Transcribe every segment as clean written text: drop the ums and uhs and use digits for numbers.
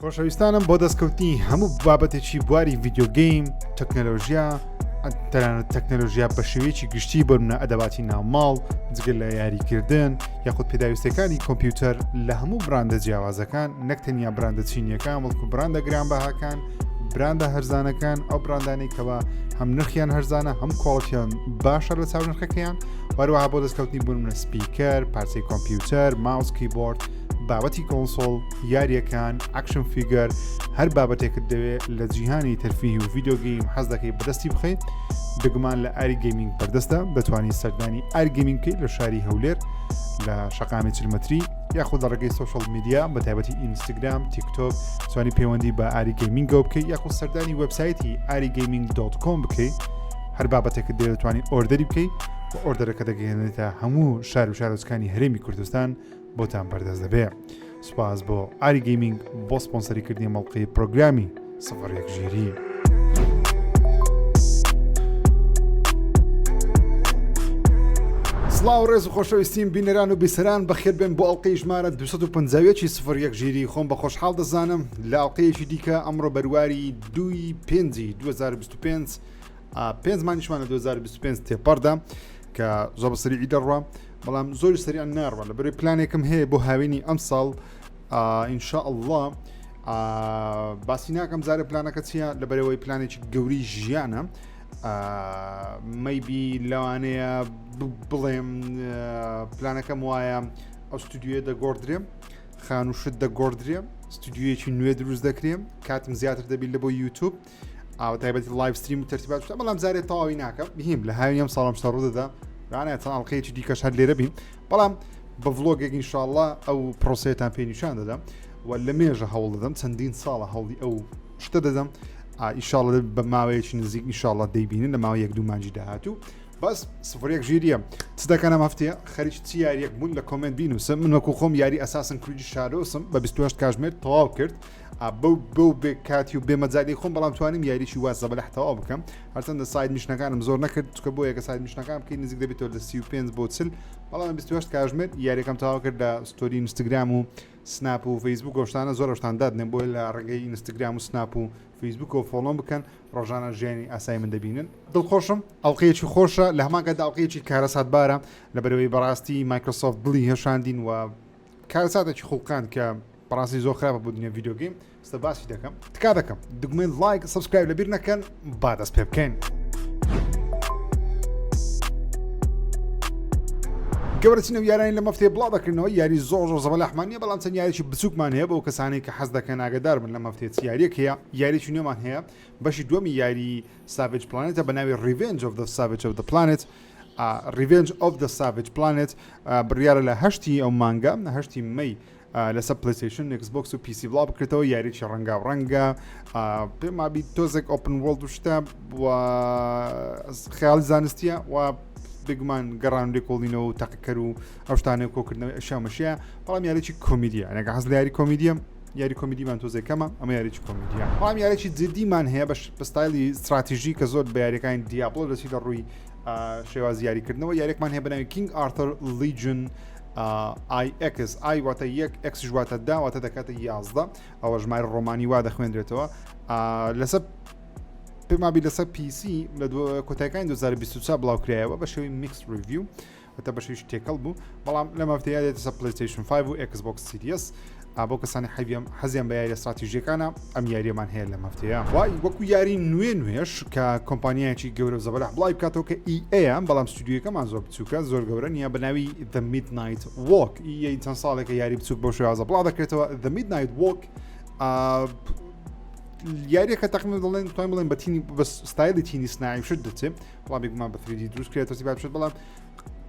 خۆشەویستانم بۆ دەستکەوتنی هەموو بابەتێکی بواری video game، تەکنەلۆژیا، تەنانەت تەکنەلۆژیا بە شێوەیەکی گشتی بۆ نمونە ئەدەواتی ناوماڵ، جگە لە یاریکردن یاخود پێداویستەکانی کۆمپیوتەر لە هەموو براندە جیاوازەکان نەک تەنیا براندە چینیەکان بەڵکو براندە گرانبەهاکان، براندە هەرزانەکان، ئەو براندانەی کەوا هەم نرخیان هەرزانە هەم quality یان باشە لە چاو نرخەکەیان، هەروەها بۆ دەستکەوتنی بۆ نمونە speaker، پارچەی کۆمپیوتەر، mouse، keyboard، بابەتی console، یاریەکان، action figure، هەر بابەتێکت دەوێت لە جیهانی تەرفیهی و video game حەز دەکەی بەدەستی بخەیت بێگومان لە ئاری گەیمینگ بەردەستە دەتوانانی سەردانی ئاری گەیمینگ بکەیت لە شاری هەولێر لە شەقامی چلمەتری یاخود لە ڕێگەی social media بە تایبەتی ئینستاگرام تیکتۆک توانی پەیوەندی بە ئاری گەیمینگەوە بکەیت یاخود سەردانی وبسایتی ئاری گەیمینگ dot com بکەیت هەر بابەتێکت دەوێت دەتوانانی order ی بکەیت و order ەکە دەگەیەنێتە هەموو شار و شارۆچکانی هەرێمی کوردستان بۆتان بەردەست دەبێ سوپاس بۆ ئاری گەیمینگ بۆ سپۆنسەری کردنی مەڵقەی پرۆگرامی سفر یەک ژیری. سڵاو ڕێز و خۆشەویستیم بینەران و بیسەران بەخێر بێن بۆ ئەڵلقەی ژمارە 251 سفر یەک ژیری خۆم بە خۆشحاڵ دەزانم لە ئەڵلقەیەکی دیکە ئەمڕۆ بەرواری دووی پێنجی 2025 پێنج مانیشمان لە 2025 تێپەڕدا کە زۆر بە سەریعی دەڕوا بەڵام زۆری سەریان ناڕوە لە بەرەی پلانێکم هەیە بۆ هاوینی ئەم ساڵ ئینشاء الله باسی ناکەم زارە پلانەکە چییە لە بەرەوەی پلانێکی گەوری ژیانە maybe لەوانەیە بڵێم پلانەکەم وایە ئەو ستودیوە دەگۆڕدرێم خانوشت دەگۆڕدرێم ستودیویەکی نوێ دروست دەکرێم کاتم زیاتر دەبیت لە بۆ یوتوب ئاوە تایبەتی live stream و تەرتیبات شتە بەڵام جارێ تەواوی ناکەم بهیم لە هاوینی ئەم ساڵم شتە ڕوو دەدا لەوانەیە چەند ئەڵقەیەکی دیکەش هەر لێرە بین بەڵام بە vlog ێک ئینشاءاللە ئەو پرۆسەیەتان پێ نیشان دەدەم و لە مێژە هەوڵ دەدەم چەندین ساڵە هەوڵی ئەو شتە دەدەم ئیشاڵە بە ماوەیەکی نزیک ئیشاڵە دەیبینن لە ماوە یەک دوو مانجی داهاتوو بەس سفرێک ژیریە چ دەکەن ئەم هەفتەیە خەریکی چی یاریەک بوون لە comment بینوسم من وەکو خۆم یاری Assassin's Creed Shadows م بە 28 کاژمێر تەواو کرد بەو بەو بێ کاتی و بێ مەجالی خۆم بەڵام توانیم یاریی وا زەبەلح تەواو بکەم هەرچەندە side mission ەکانم زۆر نەکرد چکە بۆ یەکە side mission ەکان بکەی نزیک دەبێتەوە لە 35 بۆ 40 بەڵام 28 کاژمێر یاریەکەم تەواو کرد لە story ئینستاگرام و سناپ و فەیسبوک و شتانە زۆر شتان دادنێن بۆ لە ڕێگەی ئینستاگرام و سناپ و فەیسبوک و follow م بکەن ڕۆژانە ژیانی ئاسایی من دەبینن دڵخۆشم ئەڵلقەیەکی خۆشە لە هەمان کاتدا ئەڵلقەیەکی کارەساتبارە لە بەرەوەی بەڕاستی مایکرۆسۆفت دڵی هێشاندین و کارەساتێکی خوڵقاند کە بەڕاستی زۆر خراپە بۆ دنیا video game ستە باسی دەکەم تکا دەکەم دگمەی like subscribe لەبیر نەکەن با دەست پێ بکەین. گەورەترین ئەو یارانی لە مەفتێ بڵاو دەکردنەوە یاری زۆر زۆر زەبەلاحمان نیە بەڵام چەند یاریی بچووکمان هەیە بۆ کەسانی کە حەز دەکەن ئاگدار بن لە مەفتێ چ یاریەک هەیە یاریی نوێمان هەیە بەشی دووەمی یاری Savage Planet ە بە ناوی Revenge of the Savage of the Planet Revenge of the Savage Planet بڕیارە لە هەشتی ئەو مانگە هەشتی مەی لەسەر پلیستیشن ئێکس بۆکس و PC بڵاو بکرێتەوە یاریی ڕەنگا و ڕەنگە پێمابی تۆزێک open world و شتە و خیاڵی زانستیە و بێگومان گەڕان لێکۆڵینەوە و تەقەکەر و ئەو شتانە کۆکردنەوەی ئەشیا مەشیە بەڵام یاریی کۆمیدیە ئەگە حەز لە یاری کۆمیدیە یاری کۆمیدیمان تۆزێک کەمە ئەمە یاریی کۆمیدیە بەڵام یاریی جدیمان هەیە بە ستایلی استراتیژی کە زۆر بە یاریەکانی دیابلۆ دەچی لە ڕووی شێوازی یاریکردنەوە یاریێکمان هەیە بەناوی King Arthur Legends IX I واتە یەک X واتە دا واتە دەکاتە 11 ئەوە ژمارە ڕۆمانی وا دەخوێندرێتەوە لەسەر پێمابی لەسەر PC لە کۆتایەکانی 2024 بڵاوکرایەوە بە شێوەی mixed review هەتا بەشیش تێکەڵ بوو بەڵام لەم هەفتەیە دێتە سەر پلیستیشن 5 و ئێکس بۆکس Series بۆ کەسانی حەویەم حەزیان بە یاریە استراتیژیەکانە ئەم یاریەمان هەیە لەم هەفتەیە وای وەکو یاری نوێ نوێش کە کۆمپانیایەکی گەورە و زەبەلاح بڵاوی بکاتەوە کە EA بەڵام ستودیۆکەمان زۆر بچووکە زۆر گەورە نییە بە ناوی The Midnight Walk EA چەند ساڵێکە یاری بچووک بەو شێوازە بڵاو دەکرێتەوە The Midnight Walk یاریەکە تەقریبا دەڵێن توانین بڵێن بە تینی بە ستایلی تینی سناعی شت دەچێت بەڵام بێگومان بە 3D دروست کرێت تەرتیبات بشێت بەڵام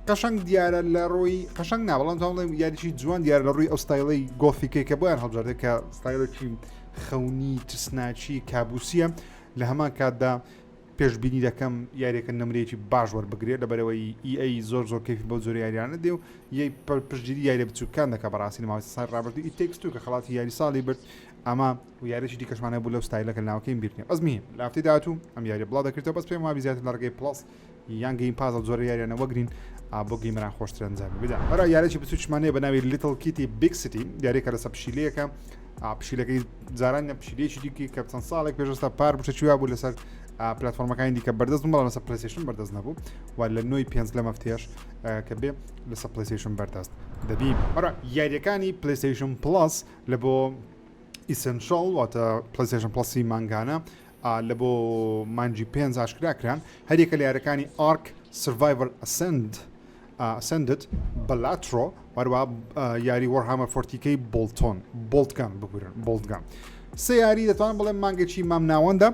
قەشەنگ دیارە لە ڕووی قەشەنگ نا بەڵام تاڵێم یاریی جوان دیارە لە ڕووی ئەو ستایلەی گۆفیکەی کە بۆیان هەڵبژاردە کە ستایلێکی خەونی ترسناکی کابوسیە لە هەمان کاتدا پێشبینی دەکەم یاریەکە نمرەیەکی باش وەربگرێت لەبەرەوەی EA زۆر زۆر کەیفی بەو جۆرە یاریانە دێ و یەی پشتگیری یاریە بچووکان دەکە بەڕاستی لە ماوەی ساڵی ڕابردوو It Takes Two کە خەڵاتی یاری ساڵی برد ئەمە و یاریی دیکەشمان هەبوو لەو ستایلە کە ناوەکەیم بیر نییە بەس مهم لە هەفتەی داهاتوو ئەم یاریە بڵاو دەکرێتەوە بەس پێم وابی زیاتر لە ڕێگەی Plus یان Game Pass ئەو جۆرە یاریانە وەگرین بۆ gamer ان خۆشتر ئەنجامی بدە. هەرا یاریی بچووکیشمان هەیە بە ناوی Little Kitty Big City یاریەکە لەسەر پشیلەیەکە. پشیلەکەی جاران نە پشیلەیەکی دیکەی کە چەند ساڵێک پێش ئێستا پار بوو شتێکی وا بوو لەسەر پلاتفۆرمەکانی دیکە بەردەست بوو بەڵام لەسەر پلەیستەیشن بەردەست نەبوو و لە نۆی پێنج لەم هەفتەیەش کە بێ لەسەر پلەیستەیشن بەردەست دەبی. هەروەها یاریەکانی پلەیستەیشن پڵەس لە بۆ Essential واتە پلەیستەیشن پڵەسی مانگانە لە بۆ مانگی پێنج ئاشکرا کران هەریەکە لە یاریەکانی ARK Survival Ascend Ascended، Balatro، هەروەها یاری Warhammer 40K Boltyn Boltgun ببورن Boltgun سێ یاری دەتوانم بڵێم مانگێکی مام ناوەندە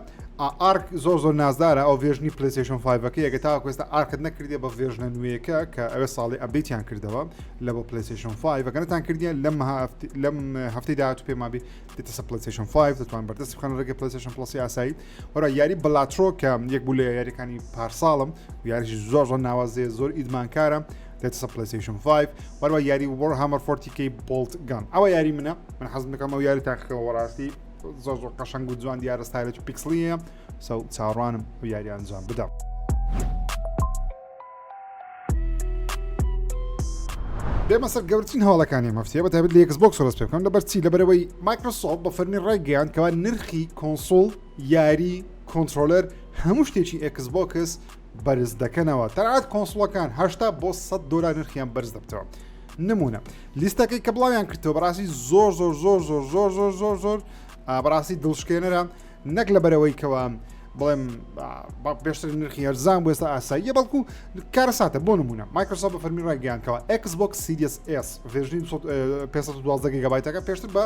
ARK زۆر زۆر نازدارە ئەو version ی پلەیستەیشن 5ەکە یەکە تاوەکو ئێستا ARK ت نەکردیە بە version ە نوێیەکە کە ئەوێ ساڵی update یان کردەوە لە بۆ پلەیستەیشن 5 ئەگەر نەتان کردیە لەم لەم هەفتەی داهاتوو پێمابی دێتە سەر پلەیستەیشن 5 دەتوان بەردەستی بخەن ڕێگە پلەیستەیشن پڵەسی ئاسایی وەرا یاری Balatro کە یەک بوو لە یاریەکانی پارساڵم یاریش زۆر زۆر ناوازەیە زۆر ئیدمانکارە دێتە سەر پلەیستەیشن 5 وەروە یاری Warhammer 40K Boltgun ئەوە یاری منە من حەزم دەکەم ئەو یاری تاقیکەوە وەڕاستی زۆر زۆر قەشەنگ و جوان دیارە ستایلێکی پیکسڵیە so چاوەڕوانم ئەو یاری ئەنجام بدەم. بێمە سەر گەورترین هەواڵەکانی ئەم هەفتەیە بە تایبەت لە ئێکس بۆکس دەست پێ بکەم لەبەر چی لەبەرەوەی مایکرۆسۆفت بە فەرمی ڕایگەیاند کەوا نرخی console یاری controller هەموو شتێکی ئێکس بۆکس بەرز دەکەنەوە تەنانەت console ەکان 80 بۆ 100 دلار نرخیان بەرز دەبتەوە نمونە لیستەکەی کە بڵاویان کردەوە بەڕاستی زۆر زۆر زۆر زۆر زۆر زۆر زۆر زۆر بەڕاستی دڵشکێنەرە نەک لەبەرەوەی کەوا بڵێم پێشتر نرخی هەرزان بۆ ئێستا ئاساییە بەڵکو کارەساتە بۆ نمونە مایکرۆسۆفت بە فەرمی ڕایگەیاندکەوە ئێکس بۆکس Series S version ی 512 گیگابایتەکە پێشتر بە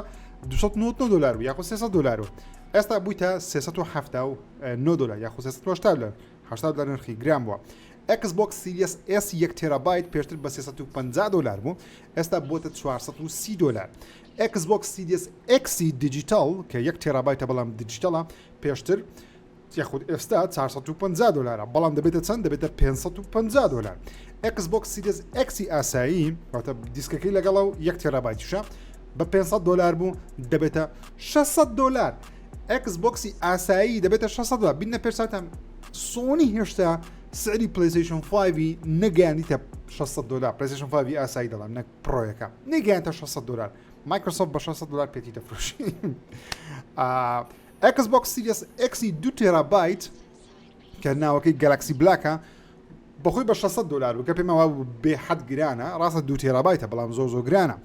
299 دلار بوو یاخود 300 دلار بوو ئێستا بوویتە 379 دلار یاخود 380 دلار 80 دلار نرخی گران بووە ئێکس بۆکس Series S 1 تێرابایت پێشتر بە 350 دلار بوو ئێستا بۆتە 430 دلار ئێکس بۆکس Series X ی digital کە 1 تێرابایتە بەڵام digital ە پێشتر یاخود ئێستا 450 دلارە بەڵام دەبێتە چەند دەبێتە 550 دلار ئێکس بۆکس Series X ی ئاسایی واتە دیسکەکەی لەگەڵە و 1 تێرابایتیشە بە 500 دلار بوو دەبێتە 600 دلار ئێکس بۆکسی ئاسایی دەبێتە 600 دلار بینە پێشتان سۆنی هێشتا سعری پلیستیشن 5 نەگەیاندیتە 600 دلار پلیستیشن 5 ئاسایی دەڵم نەک Pro یەکە نەگەیانتە 600 دلار مایکرۆسۆفت بە 600 دلار پێتی دەفرۆشی ئێکس بۆکس Series X ی 2 تێرابایت کە ناوەکەی Galaxy Black ە بەخۆی بە 600 دلار بوو کە پێمان وابوو بێ حەد گرانە ڕاستە 2 تێرابایتە بەڵام زۆر زۆر گرانە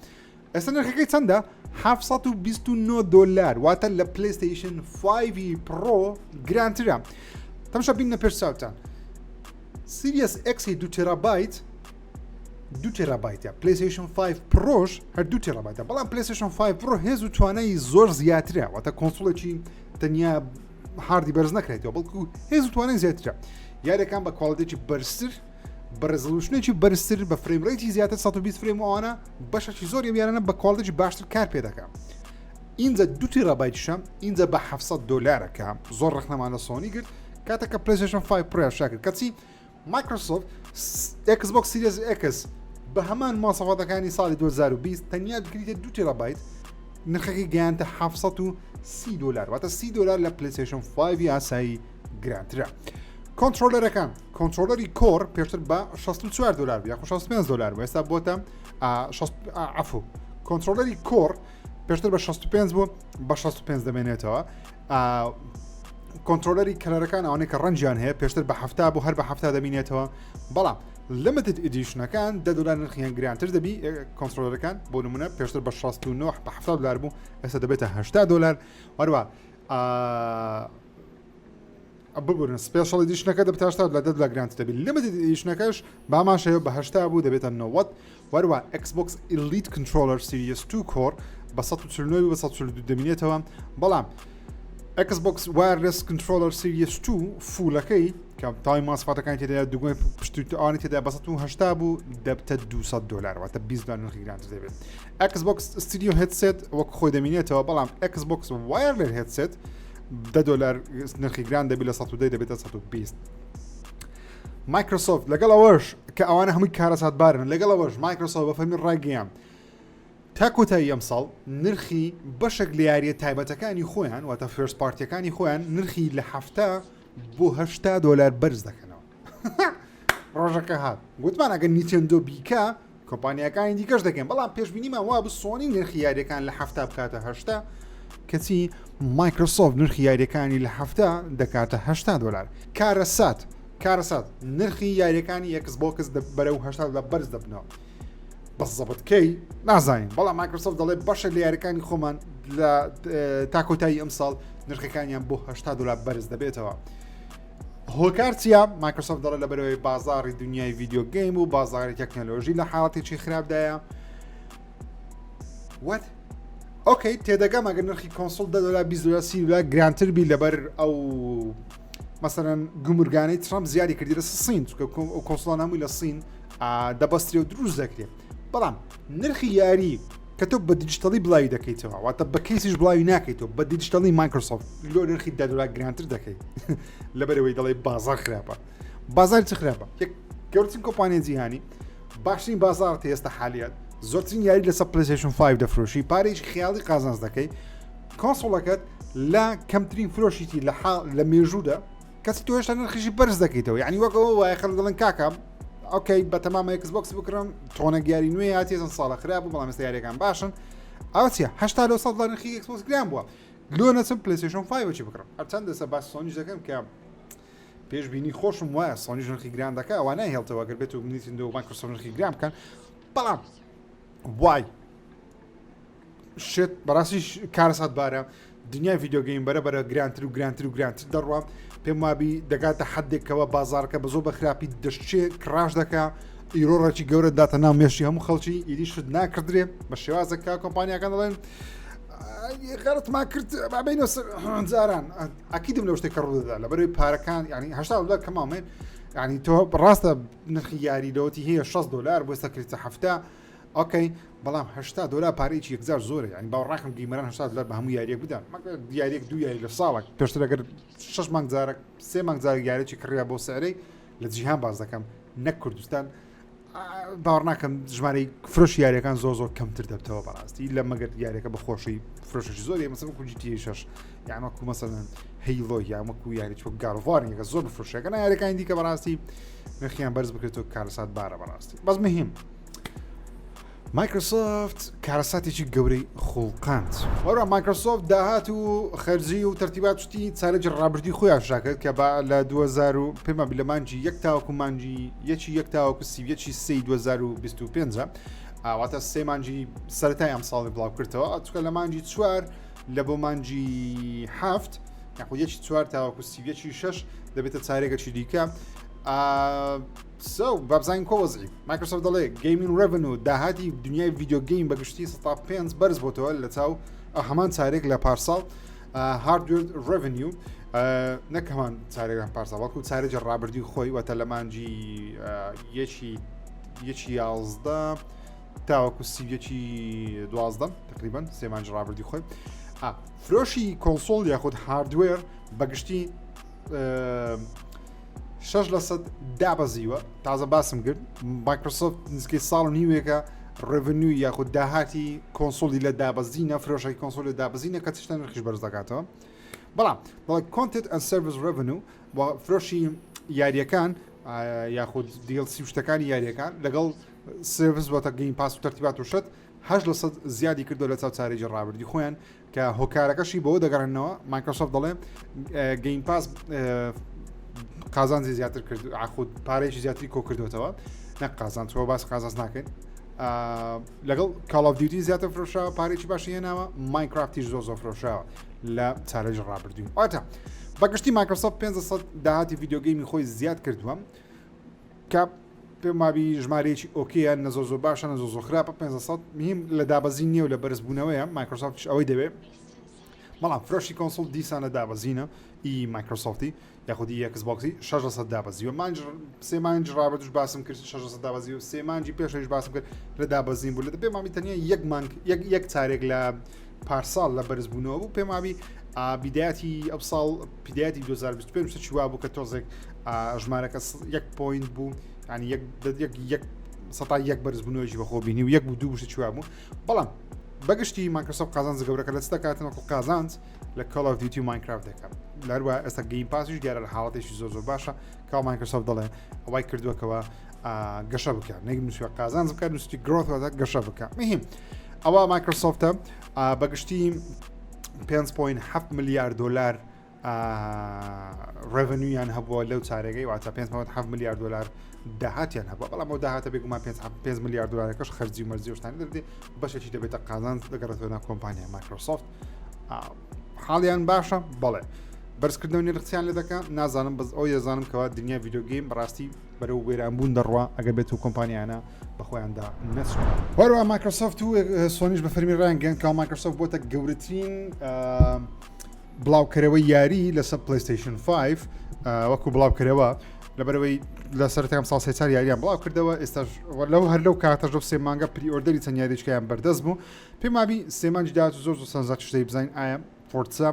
ئێستا نرخەکەی چەندە 729 دلار واتە لە پلیستەیشن 5 Pro گرانترە تەمشا بینە پێش چاوتان Series X ی 2 تێرابایت دو تێرابایتە پلیستەیشن 5 Pro ش هەر دو تێرابایتە بەڵام پلیستەیشن 5 Pro هێز و توانای زۆر زیاترە واتە console ێکی تەنیا hard ی بەرز نەکرێتەوە بەڵکو هێز و توانای زیاترە یاریەکان بە quality ێکی بەرزتر بە resolution ێکی بەرزتر بە frame rate ی زیاتر 120 frame ئەوانە بەشێکی زۆر یاریانە بە quality ێکی باشتر کار پێ دەکە ئینجا دو تێرابایتیشە ئینجا بە 700 دلارەکە زۆر ڕخنەمان لە سۆنی گرت کاتێک کە پلیستەیشن 5 Pro شاکرد کەچی مایکرۆسۆفت ئێکس بۆکس Series X بە هەمان مواصفاتەکانی ساڵی 2020 تەنیا بکریتە 2 تێرابایت نرخەکەی گەیاندە 730 دلار واتە 30 دلار لە پلیستەیشن 5 ئاسایی گرانترە. controller ەکان controller ی Core پێشتر بە 64 دلار بوو یاخود 65 دلار بوو ئێستا بۆتە عفو controller ی Core پێشتر بە 65 بوو بە 65 دەمێنێتەوە controller ی color ەکان ئەوانەی کە ڕەنجیان هەیە پێشتر بە هەفتا بوو هەر بە هەفتا دەمینێتەوە بەڵام limited edition ەکان دە دلار نرخیان گرانتر دەبی controller ەکان بۆ نمونە پێشتر بە 69 بە 70 دلار بوو ئێستا دەبێتە 80 دلار هەروە ببورن special edition ەکە دەبێتە 80 دلار دە دلار گرانتر دەبی limited edition ەکەش بامان شەیە بە 80 بوو دەبێتە 90 وەروە Xbox Elite Controller Series 2 Core بە 149 بە 142 دەمینێتەوە بەڵام Xbox Wireless Controller Series 2 full ەکەی کە تای ماسفاتەکانی تێدا دوگمەی پشتوانی تێدا بە 180 بوو دەبتە 200 دلار واتە 20 دلار نرخی گرانتر دەبێت Xbox Studio Headset وەک خۆی دەمینێتەوە بەڵام Xbox Wireless Headset 10 دلار نرخی گران دەبی لە 110 دەبێتە 120 مایکرۆسۆفت لەگەڵ ئەوەش کە ئەوانە هەمووی کارەساتبارن لەگەڵ ئەوەش مایکرۆسۆفت بە فەرمی ڕایگەیاند تا کۆتایی ئەمساڵ نرخی بەشێک لە یاریە تایبەتەکانی خۆیان واتە first party ەکانی خۆیان نرخی لە هەفتا بۆ هەشتا دۆلار بەرز دەکەنەوە ڕۆژەکە هات گوتمان ئەگەر نیتێندۆ بیکە کۆمپانیاکانی دیکەش دەکەن بەڵام پێشبینیمان وا بوو سۆنی نرخی یاریەکان لە هەفتا بکاتە هەشتا کەچی مایکرۆسۆفت نرخی یاریەکانی لە هەفتا دەکاتە هەشتا دۆلار کارەسات کارەسات نرخی یاریەکانی ئێکس بۆکس بەرەو هەشتا دۆلار بەرز دەبنەوە بەزەبت کەی نازانین بەڵام مایکرۆسۆفت دەڵێ بەشێک لە یاریەکانی خۆمان لە تا کۆتایی ئەمساڵ نرخەکانیان بۆ هەشتا دۆلار بەرز دەبێتەوە. هۆکار چییە؟ مایکرۆسۆفت دەڵێت لەبەرەوەی بازاڕی دنیای video game و بازاڕی تەکنەلۆژی لە حاڵەتێکی خراپدایە what okay تێدەگەم ئەگەر نرخی console دە دۆلار 20 دۆلار 30 دۆلار گرانتر بی لەبەر ئەو مەسەرەن گومرگانەی ترامپ زیادی کردی لە سین چونکە ئەو console ان هەمووی لە سین دەبەسترێ و دروست دەکرێت بەڵام نرخی یاری کە تۆ بە digital ی بڵاوی دەکەیتەوە واتە بە case یش بڵاوی ناکەیتەوە بە digital ی مایکرۆسۆفت لۆ نرخی دە دۆلار گرانتر دەکەیت لەبەرەوەی دەڵێ بازار خراپە بازار چ خراپە یەک گەورترین کۆمپانیای جیهانی باشترین بازار ئێستا حالیات زۆرترین یاری لەسەر پلیستیشن 5 دەفرۆشی پارێکی خیاڵی قازانج دەکەی console ەکەت لە کەمترین فرۆشیتی لە حاڵ لە مێژوودا کەسی تۆ هێشتا نرخیشی بەرز دەکەیتەوە یعنی وەک ئەوە وایە خەڵک دەڵێن کاکە okay بەتەمامە ئێکس بۆکس بکڕم تۆنە یاری نوێ هاتیە چەند ساڵە خراپ بوو بەڵام ئێستا یاریەکان باشن ئەوە چیە 80 لەو سەد لە نرخی ئێکس بۆکس گران بووە لۆ نەچم پلیستیشن 5 چی بکڕم هەرچەند دەسە باس سۆنیش دەکەم کە پێشبینی خۆشم وایە سۆنیش نرخی گران دەکە ئەوە نایهێڵتەوە گەر بێت و نینتندۆ و مایکرۆسۆفت نرخی گران بکەن بەڵام وای shit بەڕاستیش کارەساتبارە دنیای video game بەرە بەرە گرانتر و گرانتر و گرانتر دەڕوا پێم وابی دەگاتە حدێکەوە بازارەکە بە زۆر بە خراپی دەشچێ crash دەکا error ێکی گەورە داتە ناو مێشی هەموو خەڵکی ئیدی شت ناکردرێ بە شێوازێک کە کۆمپانیاکان دەڵێن غەڵەتمان کرد بابینەوە جاران ئەکیدم لەو شتێک کە ڕوودەدا لەبەرەوەی پارەکان ینی 80 دلار کەماڵێن ینی تۆ ڕاستە نرخی یاری لەوەتی هەیە 60 دلار بۆ ئێستا کردتە هەفتا okay بەڵام 80 دۆلار پارەیەکی یەکجار زۆرە یعنی باوەڕناکەم gamer ان 80 دۆلار بە هەموو یاریەک بدەن مەگەر یاریەک دوو یاری لە ساڵێک پێشتر ئەگەر شش مانگ جارێک سێ مانگ جارێک یاریی کڕیا بۆ سعرەی لە جیهان باز دەکەم نەک کوردستان باوەڕ ناکەم ژمارەی فرۆش یاریەکان زۆر زۆر کەمتر دەبتەوە بەڕاستی لە مەگەر یاریەکە بەخۆشی فرۆشی زۆر مەسەلەن وەکو GTA 6 یان وەکو مەسەلەن Halo یان وەکو یاری چۆ God of War ێکە زۆر بفرۆشەکە نە یاریەکانی دیکە بەڕاستی نرخیان بەرز بکرێتەوە کارەسات بارە بەڕاستی بەس مهم مایکرۆسۆفت کارەساتێکی گەورەی خوڵقاند. هەروە مایکرۆسۆفت داهات و خەرجی و تەرتیبات شتی چارەکی ڕابردووی خۆی ئاشکرا کرد کە بە لە 2000 و پێما لە مانگی یەک تاوەکو مانگی یەکی یەک تاوەکو سی و یەکی سێی 2025 ئاواتە سێ مانگی سەرەتای ئەم ساڵی بڵاو کردەوە چونکە لە مانگی چوار لە بۆ مانگی هەفت یاخود یەکی چوار تاوەکو سی و یەکی شەش دەبێتە چارێکەکی دیکە so بابزانین کۆ وەزعی مایکرۆسۆفت دەڵێ gaming revenue داهاتی دنیای video game بە گشتی 5 بەرز بۆتەوە لە چاو هەمان چارێک لە پارساڵ hardware revenue نەک هەمان چارێکان پارسا بەڵکو چارێکی ڕابردوی خۆی واتە لە مانگی یەکی یەکی یازدە تاوەکو سیەکی دوازدە تقریبا سێ مانج ڕابردی خۆی فرۆشی console یاخود hardware بەگشتی 6% دابەزیوە تازە باسم کرد مایکرۆسۆفت نزیکەی ساڵ و نیوێکە revenue یاخود داهاتی console ی لە دابەزینە فرۆشەی console لە دابەزینە کە شتە نرخیش بەرز دەکاتەوە بەڵام بەڵێ content and service revenue و فرۆشی یاریەکان یاخود DLC شتەکانی یاریەکان لەگەڵ service واتە Game Pass و تەرتیبات و شت 8% زیادی کردو لە چاو چارێکی ڕابردی خۆیان کە هۆکارەکەشی بەوە دەگەڕێنەوە مایکرۆسۆفت دەڵێ Game Pass قازانجی زیاتر کرد ئاخود پارێکی زیاتری کۆ کردوێتەوە نەک قازان چۆ باس قازانج ناکەین لەگەڵ Call of Duty زیاتر فرۆشاوە پارێکی باشی هێناوە ماینکرافتیش زۆر زۆر فرۆشاوە لە چارەی ڕابردوو واتە بەگشتی مایکرۆسۆفت 500 داهاتی video game ی خۆی زیاد کردووە کە پێم وابی ژمارەیەکی okay یە نە زۆر زۆر باشە نە زۆر زۆر خراپە 500 مهم لە دابەزین نییە و لە بەرزبوونەوەیە مایکرۆسۆفتش ئەوەی دەوێت بەڵام فرۆشی console دیسانە دابەزینە ئی مایکرۆسۆفتی یاخودی ئێکس بۆکسی 600 دابەزیوە مانج سێ مانج ڕابردوش باسم کرد 600 دابەزی و سێ مانجی پێشەویش باسم کرد لە دابەزین بوو لە پێم وابی تەنیا یەک مانگ یەک یەک چارێک لە پارساڵ لە بەرزبوونەوە بوو پێم وابی بیدایەتی ئەو ساڵ بیدایەتی 2025 شتێکی وا بوو کە تۆزێک ژمارەکە یەک point بوو ینی یەک یەک یەک سەتا یەک بەرزبوونەوەی بەخۆ بینی و یەک بوو دوو شتێکی وا بوو بەڵام بەگشتی مایکرۆسۆفت قازانج گەورەکە لە چ دەکاتن وەکو قازانج لە Call of Duty و ماینکرافت دەکات لەروە ئێستا Game Pass یش دیارە لە حاڵەتێکی زۆر زۆر باشە کا مایکرۆسۆفت دەڵێ ئەوای کردووەکەوە. گەشە بکە نەک نووسوە قازانج بکات نووستی growth واتە گەشە بکە مهم ئەوە مایکرۆسۆفتە بەگشتی 5.7 ملیار دلار revenue یان هەبووە لەو چارەگەی واتە 5.7 ملیار دلار داهاتیان هەبوو بەڵام ئەو داهاتە بێگومان 5 ملیار دلارەکەش خەرجی و مەرجی شتانی دەبێت بەشێکی دەبێتە قازانج دەگەڕێتەوە ناو کۆمپانیا مایکرۆسۆفت حاڵیان باشە بەڵێ بەرزکردنەوە نرخیان لێ دەکە نازانم بەس ئەو یەزانم کەوا دنیا video game بەڕاستی بەرەو وێرانبوون دەڕوا ئەگەر بێت و کۆمپانیانە بەخۆیاندا نەچن. هەروەها مایکرۆسۆفت و سۆنیش بە فەرمی ڕایانگەیاند کە مایکرۆسۆفت بۆتە گەورەترین بڵاوکەرەوەی یاری لەسەر پلیستیشن 5 وەکو بڵاوکەرەوە لەبەرەوەی لە سەرەتای ئەم ساڵ سێ چار یاریان بڵاو کردەوە ئێستاش لەو هەر لەو کاتەش لەو سێ مانگە pre-order ی چەند یاریچکەیان بەردەست بوو پێم وابی سێ مانگی داهات زۆر زۆر سەرنجڕاکێش شتێک بزانین ئایا فۆرتسا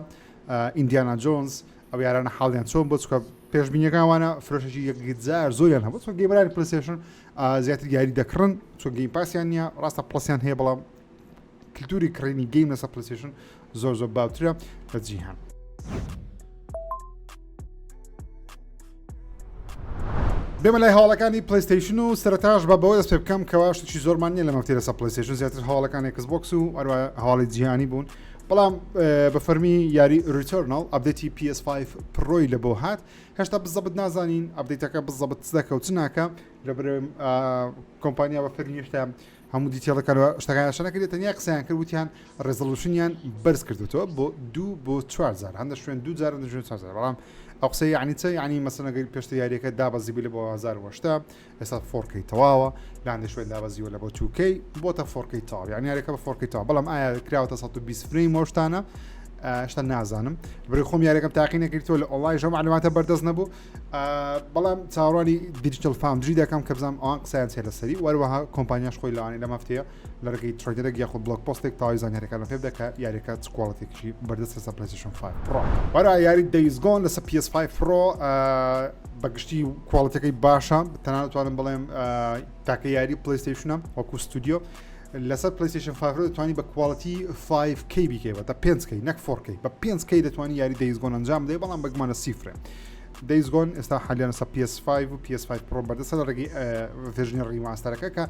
ئیندیانا جۆنز ئەو یارانە حاڵیان چۆن بۆ چکە پێشبینیەکان وانە فرۆشێکی یەکجار زۆریان هەبوو چۆن gamer انی پلیستیشن زیاتر یاری دەکڕن چۆن Game Pass یان نییە ڕاستە Plus یان هەیە بەڵام کللتوری کڕینی game لەسەر پلیستیشن زۆر زۆر باوترە لە جیهان. بێمە لای هەواڵەکانی پلیستیشن و سەرتاش بە بەوە دەست پێ بکەم کەوا شتێکی زۆرمان نییە لە مەفتێ لەسەر پلیستیشن زیاتر هەواڵەکانی ئێکس بۆکس و هەروە هەواڵی جیهانی بوون بەڵام بە فەرمی یاری Returnal update ی PS5 Pro ی لە بۆ هات هێشتا بزەبت نازانین update ەکە بزەبت چ دەکە و چ ناکە لەبەر کۆمپانیا بە فەرمی هێشتا هەموو detail ەکان و شتەکان ئاشکرا نەکردێت تەنیا قسەیان کرد وتیان resolution یان بەرز کردوتەوە بۆ دوو بۆ چوار جار هەندە شوێن دوو جار هەندە شوێن چوار جار بەڵام ئەو قسەی یعنی چە یعنی مەسەلەن ئەگەر پێشتر یاریەکە دابەزی بوو لە بۆ 1080 ئێستا 4K تەواوە لە هەندێک شوێن دابەزیوە لە بۆ 2K بۆتە 4K تەواو یعنی یاریەکە بە 4K تەواو بەڵام ئایا کراوەتە 120 frame و شتانە شتا نازانم بری خۆم یاریەکەم تاقی نەکردەوە لە ئۆنلاین ژە معلوماتە بەردەست نەبوو بەڵام چاوەڕوانی Digital Foundry دەکەم کە بزانم ئەوان قسەیان چیە لەسەری وەروەها کۆمپانیاش خۆی لەوانەیە لەم هەفتەیە لە ڕێگەی trailer ێک یاخود blog post ێک تەواوی زانیاریەکان پێ بدە کە یاریەکە چ quality ێکی بەردەست لەسەر پلەیستەیشن 5 Pro وەرا یاری Days Gone لەسەر PS5 Pro بەگشتی quality ەکەی باشە تەنانەت توانم بڵێم تاکە یاری پلیستیشنە وەکو ستودیۆ لەسەر پلیستیشن 5 دەتوانی بە quality 5K بیکەی واتە 5K نەک 4K بە 5K دەتوانی یاری Days Gone ئەنجام بدەیت بەڵام بەگومانە سی frame Days Gone ئێستا حالیان لەسەر PS5 و PS5 Pro بەردەستە لە ڕێگەی version ی remaster ەکە کە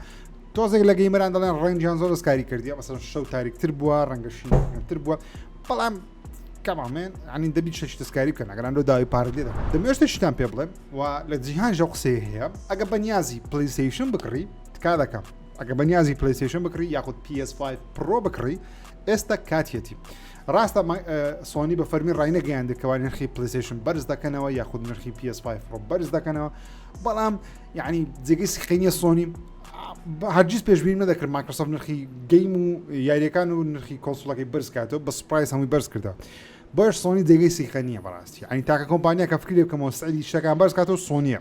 تۆزێک لە gamer ان دەڵێن ڕەنگیان زۆر دەستکاری کردی مەسەن شەو تاریکتر بووە ڕەنگە شینتر بووە بەڵام کەمامێن عنی دەبی شتێکی دەستکاری بکەن ئەگەران لۆ داوای پارە لێ دەکەن دەمەوێت شتێکتان پێ بڵێم و لە جیهان ژە قسەی هەیە ئەگە بەنیازی پلیستیشن بکڕی تکا دەکەم ئەگە بەنیازی پلیستیشن بکڕی یاخود PS5 Pro بکڕی ئێستا کاتیەتی ڕاستە سۆنی بە فەرمی ڕاینەگەیاند کەوا نرخی پلیستیشن بەرز دەکەنەوە یاخود نرخی PS5 Pro بەرز دەکەنەوە بەڵام یعنی جێگەی سخینە سۆنی هەرگیز پێشبینی نەدەکرد مایکرۆسۆفت نرخی game و یاریەکان و نرخی console ەکەی بەرز کاتەوە بە surprise هەمووی بەرز کردەوە بۆیش سۆنی جێگەی سیخە نییە بەڕاستی ئەنی تاکە کۆمپانیا کە فکری بکەمەوە سعری شتەکان بەرز کاتەوە سۆنیە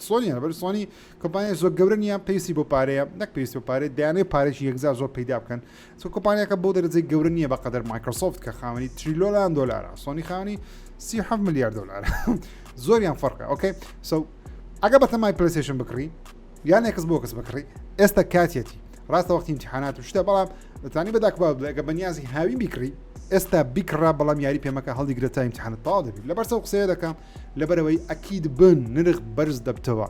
سۆنیە بەر سۆنی کۆمپانیای زۆر گەورە نییە پێویستی بۆ پارەیە نەک پێویستی بۆ پارەیە دەیانەوێت پارێکی یەکجار زۆر پەیدا بکەن چون کۆمپانیاکە بۆ دەرەجەی گەورە نییە بەقەدەر مایکرۆسۆفت کە خاوەنی تریلۆنان دۆلارە سۆنی خاوەنی 37 ملیار دۆلارە زۆریان فەرقە okay so ئەگە بەتەمای پلیستیشن بکڕی یان ئێکس بۆکس بکڕی ئێستا کاتیەتی ڕاستە وەختی امتحانات و شتە بەڵام دەتوانی بە داکبا بڵێ ئەگە بەنیازی هاوین بیکڕی ئێستا بیکڕە بەڵام یاری پێمەکە هەڵیگرە تا امتحانت تەواو دەبی لەبەر سەو قسەیە دەکەم لەبەرەوەی ئەکید بن نرخ بەرز دەبتەوە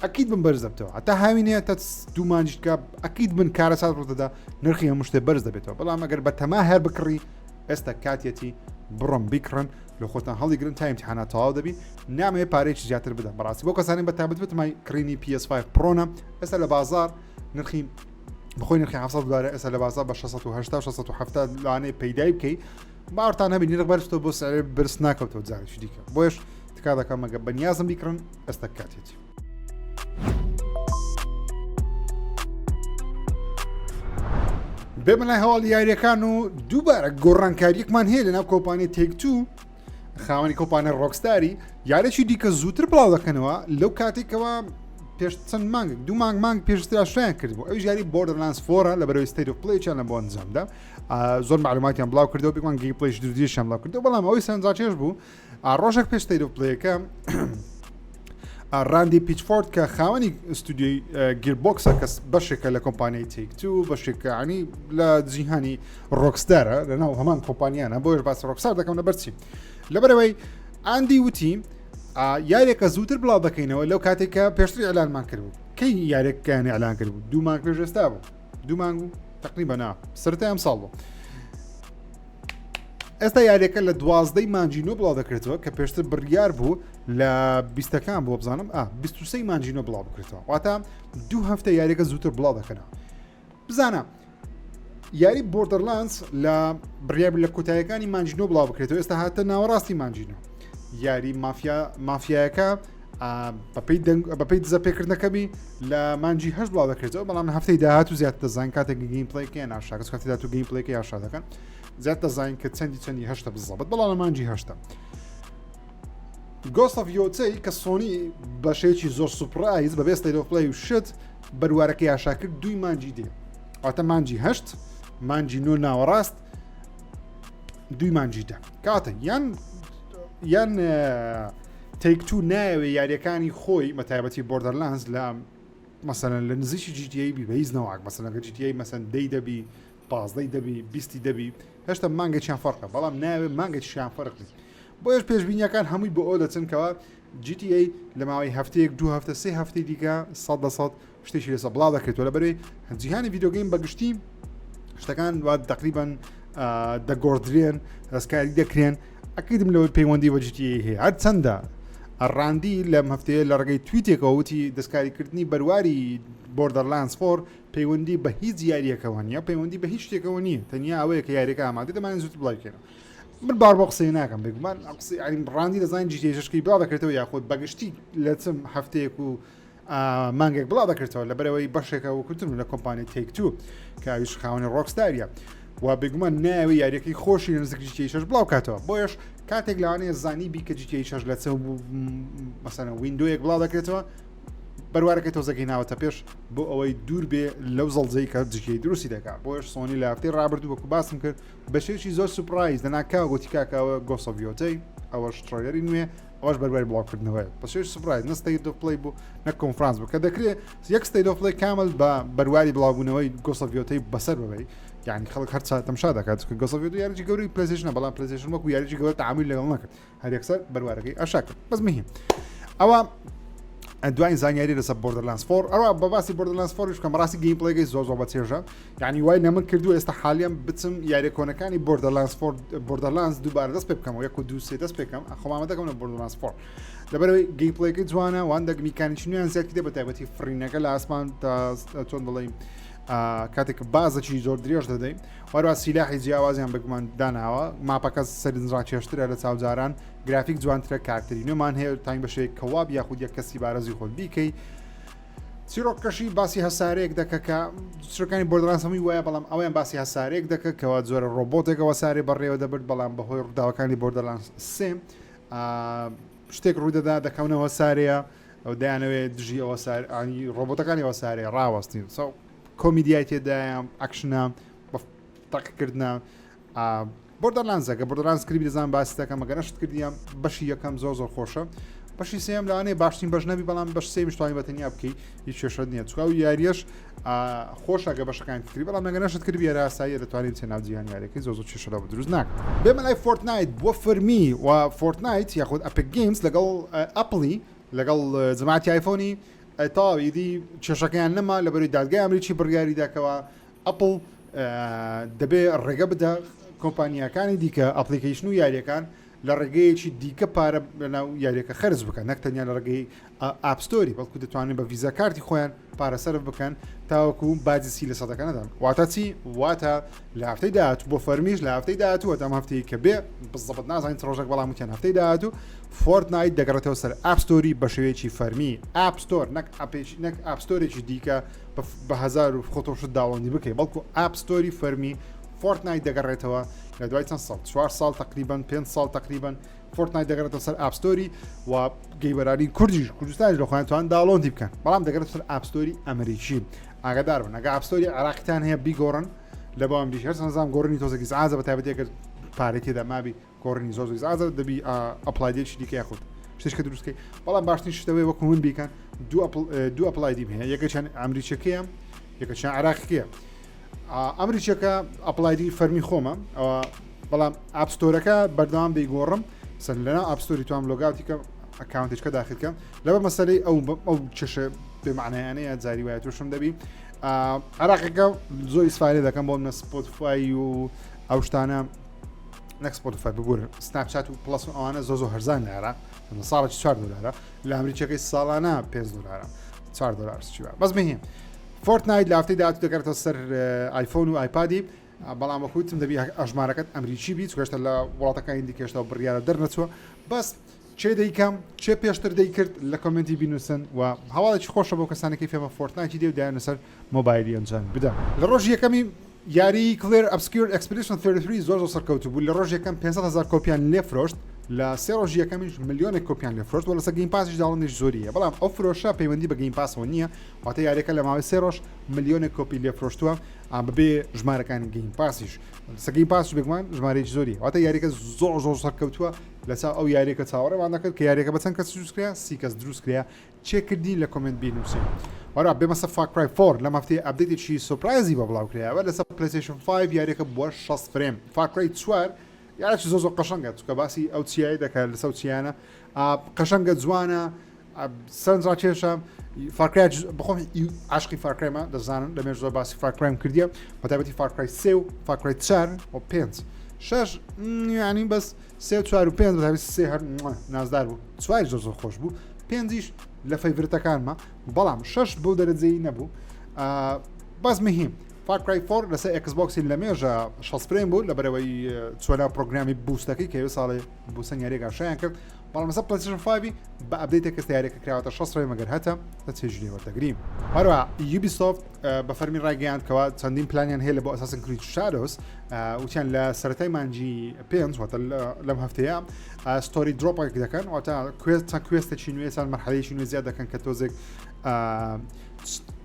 ئەکید بن بەرز دەبتەوە هەتا هاوینەیە تا دوو مانجیکە ئەکید بن کارەسات ڕوودەدا نرخی هەموو شتێ بەرز دەبێتەوە بەڵام ئەگەر بە تەما هەر بکڕی ئێستا کاتیەتی بڕۆن بیکڕن لە خۆتان هەڵیگرن تا امتحانات تەواو دەبی نامەوێت پارەیەکی زیاتر بدەم بەڕاستی بۆ کەسانی بە تابەت بتمای کڕینی PS5 Pro نە ئێستا لە بازار نرخی بخۆی نرخی 700 دلار ئێستا لە بازار بە 680 670 لانەیە پەیدای بکەی باوەڕتان هەبی نرخ بەرزتەوە بۆ سعر بەرز ناکەوتەوە جارێکی دیکە بۆیش تکا دەکەم مەگە بەنیازم بیکڕن ئێستا کاتێتی بێمە لای هەواڵی یاریەکان و دووبارە گۆڕانکاریەکمان هەیە لەناو کۆمپانیای تێک تو خاوەنی کۆمپانیای ڕۆکستاری یارێکی دیکە زووتر بڵاو دەکەنەوە لەو کاتێکەوە پێش چەند مانگ دوو مانگ مانگ پێشترا شیان کردبوو ئەو یاری Borderlands four ە لە بەرەوەی State of Play چیان لە بۆ ئەنجامدا زۆر معلوماتیان بڵاو کردەوە بێگومان gameplay ش دوودیشیان بڵاو کردەوە بەڵام ئەوەی سەرنجڕاکێش بوو ڕۆژێک پێش State of Play ەکە ڕاندی پیچفۆرد کە خاوەنی ستودیۆی گیربۆکسە کەس بەشێکە لە کۆمپانیای تیک تو بەشێکانی لە جیهانی ڕۆکستارە لە ناو هەمان کۆمپانیانە بۆیش باس ڕۆکستار دەکەم لە بەرچی لەبەرەوەی ئاندی وتی یاریەکە زووتر بڵاو دەکەینەوە لەو کاتێک کە پێشتر ئەلانمان کردبوو. کەی یاریەکەیان ئیعلان کرد بوو دوو مانگ پێش ئێستا بوو دوو مانگ بوو تقریبا نا سەرەتای ئەم ساڵ بوو ئێستا یاریەکە لە دوازدەی مانجی نۆ بڵاو دەکرێتەوە کە پێشتر بڕیار بوو لە بیستەکان بۆ بزانم ئا 23 مانجی نۆ بڵاو بکرێتەوە واتە دوو هەفتە یاریەکە زووتر بڵاو دەکەنەوە بزانە یاری Borderlands لە بڕیار لە کۆتایەکانی مانجینۆ بڵاو بکرێتەوە ئێستا هاتە ناوەڕاستی مانجینۆ یاری مافیا مافیایەکە بەپی بەپی دزە پێکردنەکەمی لە مانجی هەش بڵاو دەکرێتەوە بەڵام هەفتەی داهات و زیاتر دەزانین کاتێک gameplay ەکەی ناشاکە کاتی داات و gameplay ەکە یاشا دەکەن زیاتر دەزانین کە چەندی چەندی هەشتە بزەبت بەڵام لە مانجی هەشتە Ghost of Yotei کە سۆنی بەشێکی زۆر surprise بەبێ State of Play و شت بەروارەکە یاشا کرد دووی مانجی دێ واتە مانجی هەشت مانجی نۆ ناوەڕاست دووی مانجی دە کاتە یان یان Take-Two نایەوێ یاریەکانی خۆی بە تایبەتی Borderlands لە مەسەن لە نزیکی GTA بی بە هیچ نەواک مەسەنەکە GTA مەسەن دەی دەبی پازدەی دەبی بیستی دەبی هێشتا مانگێکیان فەرقە بەڵام ناوێ مانگێکیان فەرق بی بۆیش پێشبینیەکان هەمووی بۆ ئەو دەچن کەەوە GTA لە ماوەی هەفتەیەک دوو هەفتە سێ هەفتەی دیکە سەد لە سەد شتێکی لەسەر بڵاو دەکرێتەوە لەبەرەی جیهانی video game بەگشتی شتەکان وا تقریبان دەگۆڕدرێن دەستکاری دەکرێن ئەکیدم لەوەی پەیوەندی بە GTA هەیە هەر چەندە ڕاندی لەم هەفتەیە لە ڕێگەی تویتێکەوە وتی دەستکاریکردنی بەرواری Borderlands 4 پەیوەندی بە هیچ یاریەکەوە نییە پەیوەندی بە هیچ شتێکەوە نییە تەنیا ئەوەیە کە یاریەکە ئامادە دەمانێت زووتر بڵاوی بکەینەوە من باوەڕ بۆ قسەی ناکەم بێگومان قسەی یعنی ڕاندی دەزانین GTA شەشکەی بڵاو دەکرێتەوە یاخود بەگشتی لە چم هەفتەیەک و مانگێک بڵاو دەکرێتەوە لەبەرەوەی بەشێکە وەکوتم لە کۆمپانی Take-Two کە ئەویش خاوەنی Rockstar ە و بێگومان ناوی یاریەکەی خۆشی لە نزیک GTA شەش بڵاو کاتەوە بۆیش کاتێک لەوانەیە زانی بی کە GTA شەش لە چ مەسەنە window یەک بڵاو دەکرێتەوە بەروارەکەی تۆزەکەی ناوەتە پێش بۆ ئەوەی دوور بێ لەو زەڵزەی کە GTA دروستی دەکات بۆیش سۆنی لە هەفتەی ڕابردوو وەکو باسم کرد بە شێوەیەکی زۆر surprise لەناکاو گوتی کاکە ئەوە Ghost of Yotei ئەوەش trailer ی نوێ ئەوەش بەرواری بڵاوکردنەوەی بە شێوەی surprise نە State of Play بوو نە کۆنفرانس بوو کە دەکرێت یەک State of Play کامل بە بەرواری بڵاوبوونەوەی Ghost of Yotei بەسەر ببەی یعنی خەڵک هەر تەمشا دەکات کە Ghost of Yotei یاریی گەورەی PlayStation ە بەڵام PlayStation وەکو یاریی گەورە تعاملی لەگەڵ نەکرد هەر یەکسەر بەروارەکەی ئاشا کرد بەس مهم ئەوە دوایین زانیاری لەسەر Borderlands 4 ئەوە بە باسی Borderlands 4 بکەم ڕاستی gameplay ەکەی زۆر زۆر بەچێژە یعنی وای لە من کردو ئێستا حالیان بچم یاریە کۆنەکانی Borderlands 4 Borderlands دووبارە دەست پێ بکەمەوە یەک و دوو سێ دەست پێکەم خۆمامە دەکەم لە Borderlands 4 لەبەرەوەی gameplay ەکەی جوانە وان دەک میکانیکی نوێیان زیاد کردە بە تایبەتی فڕینەکە لە ئاسمان تا چۆن دەڵێین کاتێک بازێکی زۆر درێژ دەدەین وەروە سیلاحی جیاوازیان بەگومان داناوە map ەکە سەرنجڕاکێشترە لە چاوجاران گرافیک جوانترە کارتری نوێمان هەیە تاین بە شێوەیەک کەواب یاخود یەک کەسی بارەزی خۆت بیکەی چیرۆکەشی باسی هەسارەیەک دەکە کە چیرۆکانی Borderlands هەمووی وایە بەڵام ئەویان باسی هەسارەیەک دەکە کەوا جۆرە ڕۆبۆتێکەوە سارێ بەڕێوە دەبرد بەڵام بەهۆی ڕووداوەکانی Borderlands سێ شتێک ڕوودەدا دەکەونەوە سارەیە ئەو دەیانەوێت دژی ئەوە سارانی ڕۆبۆتەکانی ئەوە سارێ ڕاوەستین سو کۆمیدیای تێدایە ئەکشنە تاقیکردنە Borderlands ەکە Borderlands کردی دەزان باسی دەکەم ئەگەر نەشت کردیان بەشی یەکەم زۆر زۆر خۆشە بەشی سێم لەوانەیە باشترین بەش نەبی بەڵام بەش سێمیش توانی بە تەنیا بکەی هیچ کێشە نییە چونکە ئەو یاریەش خۆشە گە بەشەکان کردی بەڵام ئەگەر نەشت کردی یارە ئاساییە دەتوانانی بچێ ناو جیهان یاریەکەی زۆر زۆر کێشە لەوە دروست ناکات بێمە لای Fortnite بۆ فەرمی و Fortnite یاخود Epic Games لەگەڵ ئەپڵی لەگەڵ جەماعەتی ئایفۆنی تەواو ئیدی کێشەکەیان نەما لەبەری دادگای ئەمریکی بڕیاری داکەوە ئەپڵ دەبێ ڕێگە بدە کۆمپانیاکانی دیکە application و یاریەکان لە ڕێگەیەکی دیکە پارە لەناو یاریەکە خەرج بکەن نەک تەنیا لە ڕێگەی App Store ی بەڵکو دەتوانن بە Visa card ی خۆیان پارە سەرف بکەن تاوەکو باجی سی لە سەدەکە نەدەن واتە چی واتە لە هەفتەی داهاتوو بۆ فەرمیش لە هەفتەی داهاتوو ئەم هەفتەی کە بێ بزەبت نازانین چ ڕۆژێک بەڵام وتیان هەفتەی داهاتوو Fortnite دەگەڕێتەوە سەر App Store ی بە شێوەیەکی فەرمی App Store نەک ئەپێکی نەک App Store ێکی دیکە بە هەزار و خۆتۆشت download ی بکەی بەڵکو App Store ی فەرمی Fortnite دەگەڕێتەوە لە دوای چەند ساڵ چوار ساڵ تقریبان پێ ساڵ تقریبان Fortnite دەگەڕێتەوە سەر App Store ی و gamer انی کوردیش کوردستانی لە خۆیان توان download ی بکەن بەڵام دەگەڕێت سەر App Store ی ئەمریکی ئاگادار بن ئەگە App Store ی عراقیتان هەیە بیگۆڕن لە بۆ ئەمریکی هەر نظام گۆڕنی تۆزێکی ئازە بە تایبەتی ئەگەر پارەی تێدا مابی گۆڕنی زۆر زۆر ئازە دەبی Apple ID ێکی دیکە یاخود شتێک دروستکەی بەڵام باشترین شتەوەی وەکو من بیکەن دوو Apple ID م هەیە یەکەچیان ئەمریکیەکەیە یەکەچیان عراقیەکەیە ئەمریکیەکە Apple ID فەرمی خۆمە ئەوە بەڵام App Store ەکە بەردەوام دەیگۆڕم سەر لەنا App Store ی توام logout ی کە account ێکە داخل کەم لەبە مەسەلەی ئەو ئەو کێشە بێمانایانەیە جاری وایە تووشم دەبی. عراقەکە زۆر ئیسفادە دەکەم بۆ منە Spotify و ئەو شتانە نەک Spotify ببورن Snapchat و Plus و ئەوانە زۆ زۆ هەرزان لە عێراق ساڵێکی 4 دلارە لە ئەمریکەکەی ساڵانە 5 دلارە 4 دلار چیوە بەس مهم Fortnite لە هەفتەی داهاتوو دەگەڕێتەوە سەر iPhone و iPad ی بەڵام وەکوتم دەبی ئەژمارەکەت ئەمریکی بیت چونکە لە وڵاتەکانی دیکەشتا بڕیارە دەرنەچووە بەس چێ دەیکەم چێ پێشتر دەیکرد لە comment ی بینوسن و هەواڵێکی خۆشە بۆ کەسانێکی فێمە Fortnite ی دێ و دایان لەسەر مۆبایلی ئەنجام بدەن. لە ڕۆژی یەکەمی یاری Clair Obscur Expedition 33 زۆر زۆر سەرکەوتوو بوو لە ڕۆژی یەکەم 500 هەزار کۆپیان لێ فرۆشت لە سێ ڕۆژی یەکەمیش ملیۆنێک کۆپیان لێ فرۆشت و لەسەر Game Pass یش download یش زۆری هەیە بەڵام ئەو فرۆشە پەیوەندی بە Game Pass ەوە نییە واتە یاریەکە لە ماوەی سێ ڕۆژ ملیۆنێک کۆپی لێ فرۆشتووە بەبێ ژمارەکانی Game Pass یش لەسەر Game Pass یش بێگومان ژمارەیەکی زۆری واتە یاریەکە زۆر زۆر سەرکەوتووە لەچاو ئەو یاریەکە چاوەڕێمان دەکرد کە یاریەکە بە چەند کەس دروست کرا سی کەس دروست کرا چێکردی لە comment بینوسین. وەرە بێمە سەر Far Cry 4 لەم هەفتەیە update ێکی surprise ی بە بڵاو کرایەوە لەسەر PlayStation 5 یاریەکە بووە 60 frame Far Cry 4 یارێکی زۆر زۆر قەشەنگە چونکە باسی ئەو چیای دەکات لەسەر چیانە قەشەنگە جوانە سەرنجڕاکێشە Far Cry بخۆم عاشقی Far Cry مە دەزانن لە مێژ زۆر باسی Far Cry م کردیە بەتایبەتی Far Cry سێ و Far Cry 4 و پێنج شەش ینی بەس سێ و چوار و پێنج بەتایبەتی سێ هەر نازدار بوو چوار زۆر زۆر خۆش بوو پێنجیش لە favorite ەکانمە بەڵام شەش بەو دەرەجەی نەبوو بەس مهم Far Cry 4 لەسەر Xbox ی لە مێژە 60 frame بوو لە بەرەوەی چۆنا پرۆگرامی boost ەکەی کە ساڵێ بوسەن یاریگا شیان کرد بەڵام لەسەر PlayStation 5 بە update ێک کە یاریەکە کراوەتە 60 frame ئەگەر هەتە لە چێژ لێ وەردەگریم هەروە Ubisoft بە فەرمی ڕایگەیاند کەوا چەندین پلانیان هەیە لە بۆ Assassin's Creed Shadows وتیان لە سەرەتای مانگی پێنج واتە لەم هەفتەیە story drop ێک دەکەن واتە quest چەند quest ێکی نوێ چەند مەرحەلەیەکی نوێ زیاد دەکەن کە تۆزێک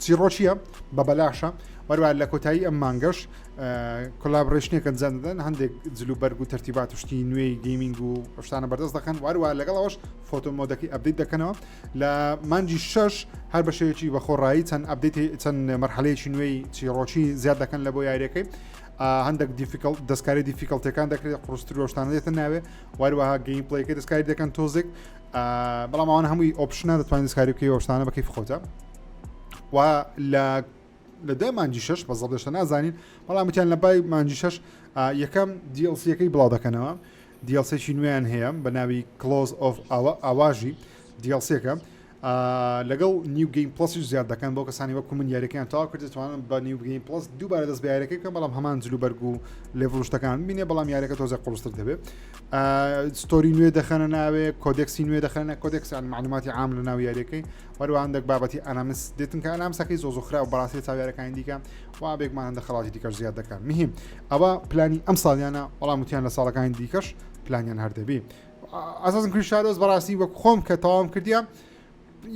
چیڕۆکیە بە بەلاشە وەروە لە کۆتایی ئەم مانگەش collaboration ێک ئەنجام دەدەن هەندێک جل و بەرگ و تەرتیبات و شتی نوێی gaming و شتانە بەردەست دەخەن واروە لەگەڵ ئەوەش photo mode ەکەی update دەکەنەوە لە مانگی شەش هەر بە شێوەیەکی بەخۆڕایی چەند update ی چەند مەرحەلەیەکی نوێی چیڕۆکی زیاد دەکەن لە بۆ یاریەکەی هەندێک difficult دەستکاری difficulty ەکان دەکرێت قورستر و شتانە دێتە ناوێ واروەها gameplay ەکەی دەستکاری دەکەن تۆزێک بەڵام ئەوان هەمووی option ە دەتوانین دەستکاری بکەی شتانە بەکەی خۆتە و لە لە دوای مانگی شەش بە زەڵێشتە نازانین بەڵام وتیان لە بای مانگی شەش یەکەم DLC ەکەی بڵاو دەکەنەوە DLC ێکی نوێیان هەیە بە ناوی Claws of Awaji DLC ەکە لەگەڵ New Game Plus یش زیاد دەکەن بۆ کەسانی وەکو من یاریەکەیان تەواو کرد دەتوانن بە New Game Plus دووبارە دەست بە یاریەکەی بکەن بەڵام هەمان جل و بەرگ و level شتەکان بینێ بەڵام یاریەکە تۆزێ قورستر دەبێت story نوێ دەخەنە ناوێ codex ی نوێ دەخەنە codex یان معلوماتی عام لە ناو یاریەکەی وەروە هەندێک بابەتی Animus دێتن کە Animus ەکەی زۆ زۆ خراپ بەڕاستی لە چاو یاریەکانی دیکە وا بێگومان هەندە خەڵاتی دیکەش زیاد دەکەن مهم ئەوە پلانی ئەم ساڵیانە بەڵام وتیان لە ساڵەکانی دیکەش پلانیان هەر دەبی Assassin's Creed Shadows بەڕاستی وەک خۆم کە تەواوم کردیە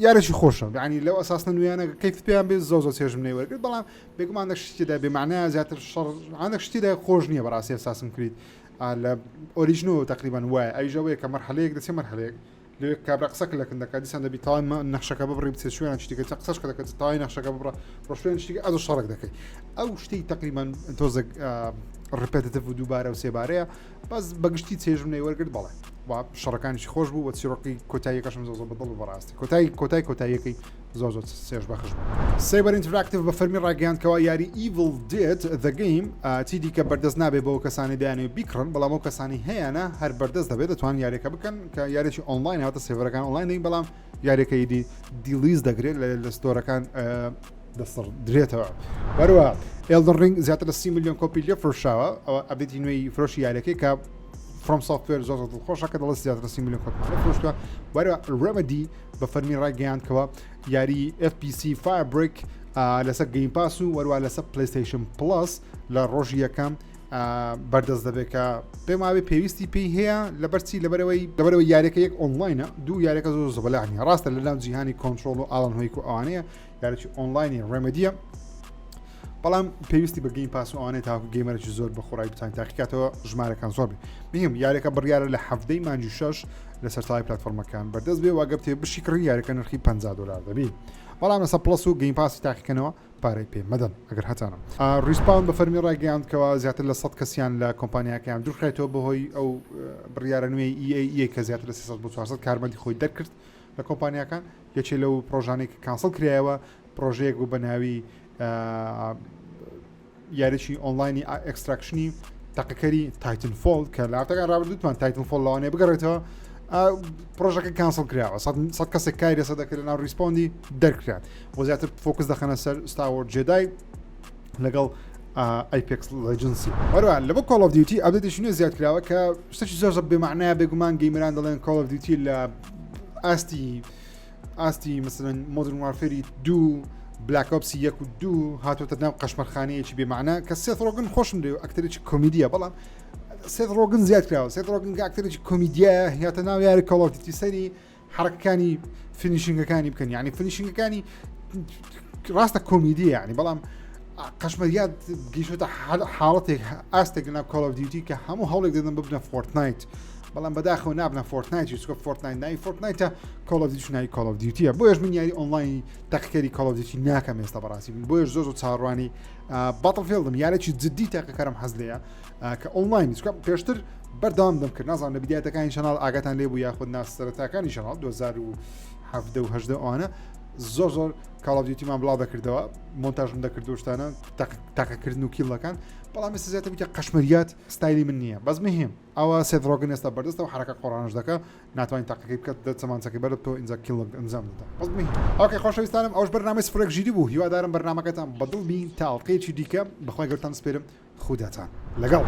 یارێکی خۆشە یعنی لەو ئەساسنە نوێیانە کەیف پێیان بێ زۆ زۆ چێژم لێ وەرگرت بەڵام بێگومان دە شتیدا بێمانە زیاتر شەڕ هەندێک شتیدا خۆش نییە بەڕاستی Assassin's Creed لە Origins ەوە تقریبان وایە ئەویش ئەوەیە کە مەرحەلەیەک دەچێ مەرحەلەیەک لەوێ کابرا قسە لەکن دەکات دیسان دەبی تاوای نەخشەکە ببڕی بچێت شوێنان شتێکە چە قسەش کە دەکات تاوای نەخشەکە ببڕە ڕۆ شوێن شتێک ئەز شەڕک دەکەی ئەو شتەی تقریبان تۆزێک repetitive و دووبارە و سێبارەیە بەس بەگشتی چێژم لێ وەرگرت بەڵێ و شەڕەکانیشی خۆش بوو و چیرۆکی کۆتاییەکەشم زۆر زۆر بەدڵ بوو بەڕاستی کۆتایی کۆتای کۆتاییەکەی زۆر زۆر چێژ بەخش بوو. Saber Interactive بە فەرمی ڕاگەیاند کەوا یاری Evil Dead The Game چی دیکە بەردەست نابێت بۆ کەسانی دەیانەوێت بیکڕن بەڵام ئەو کەسانی هەیانە هەر بەردەست دەبێت دەتوان یاریەکە بکەن کە یاریی ئۆنلاین هاتە سێڤەرەکان ئۆنلاین دەین بەڵام یاریەکە ئیدی delete دەکرێت لە store ەکان دەسڕدرێتەوە. هەروەها Elden Ring زیاتر لە 30 ملیۆن کۆپی لێ فرۆشراوە ئەوە update ی نوێی فرۆشی یاریەکەی کە FromSoftware زۆر زۆر دڵخۆشە کە دەڵێت زیاتر لە 30 ملیۆن کۆپی لێ فرۆشتووە وەروە Remedy بە فەرمی ڕایگەیاند کەوا یاری FBC Firebreak لەسەر Game Pass و وەروە لەسەر PlayStation Plus لە ڕۆژی یەکەم بەردەست دەبێت کە پێم وابێ پێویستی پێی هەیە لەبەرچی لەبەرەوەی لەبەرەوەی یاریەکە یەک ئۆنلاینە دوو یاریەکە زۆر زەبەلاح نیە ڕاستە لە ناو جیهانی Control و Alan Wake و ئەوانەیە یاریی ئۆنلاینی Remedy ە بەڵام پێویستی بە Game Pass و ئەوانەی تاکو gamer ێکی زۆر بە خۆڕای بتوانین تاقیکاتەوە ژمارەکان زۆر بێ مهم یاریەکە بڕیارە لە حەفتەی مانگی شەش لەسەر تای پلاتفۆرمەکان بەردەست بێ واگە بتێ بشی کڕی یاریەکە نرخی 50 دلار دەبی بەڵام لەسەر Plus و Game Pass ی تاقیکەنەوە پارەی پێ مەدەن ئەگەر هەتانە. Respawn بە فەرمی ڕایگەیاند کەوا زیاتر لە 100 کەسیان لە کۆمپانیاکەیان دوورخرایتەوە بەهۆی ئەو بڕیارە نوێی EA کە زیاتر لە 300 بۆ 400 کارمەندی خۆی دەرکرد. لە کۆمپانیاکان یەکێ لەو پرۆژانەی کە cancel کرایەوە پرۆژەیەک بوو بە ناوی یاریی ئۆنلاینی extraction ی تەقەکەری Titanfall کە لە هەفتەکان ڕابردووتمان Titanfall لەوانەیە بگەڕێتەوە پرۆژەکە cancel کراوە سە کەسێک کاری لەسەر دەکرد لەناو Respawn ی دەرکران بۆ زیاتر focus دەخەنە سەر Star Wars Jedi لەگەڵ Apex Legends ی هەروە لە بۆ Call of Duty update ێکی نوێ زیاد کراوە کە شتێکی زۆر زۆر بێمانایە بێگومان gamer ان دەڵێن Call of Duty لە ئاستی ئاستی مثلەن Modern Warfare ی دوو Black Ops ی یەک و دوو هاتوتە ناو قەشمەرخانەیەکی بێمانە کە Seth Rogen خۆشم دەوێت ئەکتەرێکی کۆمیدیە بەڵام Seth Rogen زیاد کراوە Seth Rogen ئەکتەرێکی کۆمیدیە هاتە ناو یاری Call of Duty سەری حرەکەکانی finishing ەکانی بکەن یعنی finishing ەکانی ڕاستە کۆمیدیە یعنی بەڵام قەشمەریات گەیشتە حاڵەتێک ئاستێک لەناو Call of Duty کە هەموو هەوڵێک دەدەن ببنە Fortnite بەڵام بەداخەوە نابنە Fortnite چونکە Fortnite ناوی Fortnite ە Call of Duty ناوی Call of Duty ە بۆیەش من یاری ئۆنلاینی تاقیکەری Call of Duty ناکەم ئێستا بەڕاستی بن بۆیەش زۆر زۆر چاوەڕوانی Battlefield م یارێکی جدی تاقیکەرم حەز لێیە کە ئۆنلاین چونکە پێشتر بەردەوام دەم کرد نازانم لە بیدایەتەکانی channel ئاگاتان لێ بوو یاخود نا سەرەتاکانی channel 2017 و 18 ئەوانە زۆر زۆر Call of Duty مان بڵاو دەکردەوە مۆنتاژم دەکرد و شتانە تاقەکردن و kill ەکان بەڵام ئێستا زیاتر بوویتە قەشمەریات ستایلی من نییە بەس مهم ئەوە Seth Rogen ئێستا بەردەستە و حرەکە قۆڕانش دەکە ناتوانین تاقەکەی بکات دە چەمانچەکەی بەرە تۆ ئینجا kill ەک ئەنجام دەدا بەس مهم okay خۆشەویستانم ئەوش بەرنامەی سفرێک ژیری بوو هیوادارم بەرنامەکەتان بەدڵ بین تا ئەڵقەیەکی دیکە بەخوای گەورەتان سپێرم خوداتان لەگەڵ.